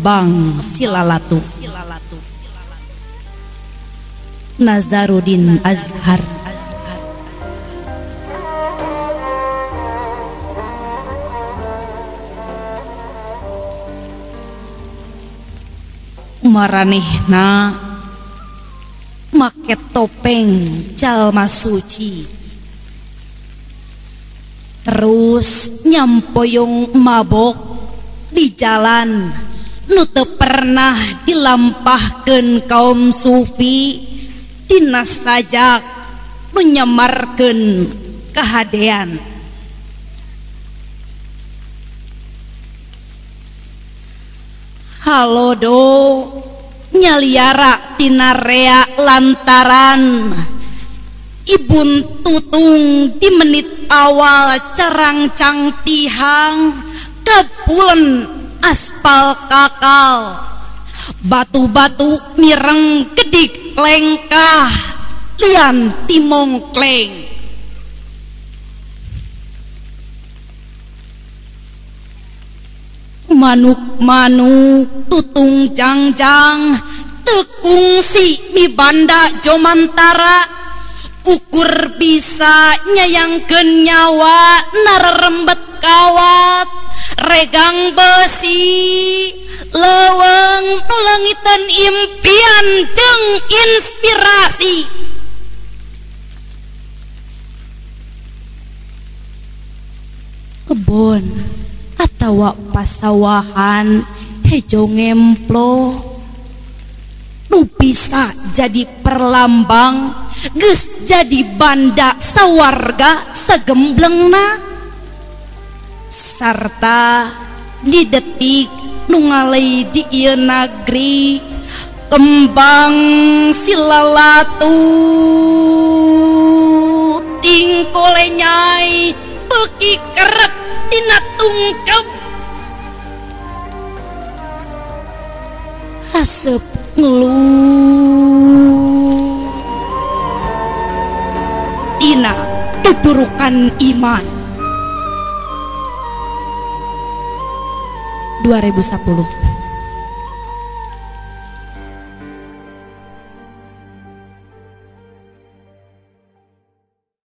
kembang silalatu. Nazaruddin Azhar. Maranehna make topeng jalma suci, terus nyampoyong mabok di jalan nu teu pernah dilampahkeun kaum sufi dina sajak nu nyamarkeun kahadean. Halodo nyaliara tina rea lantaran ibun tutung di menit awal carangcang tihang kapulen aspal kakal, batu-batu mireng gedik lengkah lian timongkleng. Manuk-manuk tutung jangjang tekungsi mibanda jomantara, ukur bisa nyayangkeun nyawa nararembet kawat regang besi leuweung nu leungiteun impian jeung inspirasi. Kebon atawa pasawahan hejo ngemplo nu bisa jadi perlambang geus jadi banda sawarga sagemblengna, sarta di detik nu ngalei di ieu nagri kembang silalatu tingkolenyai beuki kerep dina tungkep haseup ngeluh tina tudurukan iman. 2010.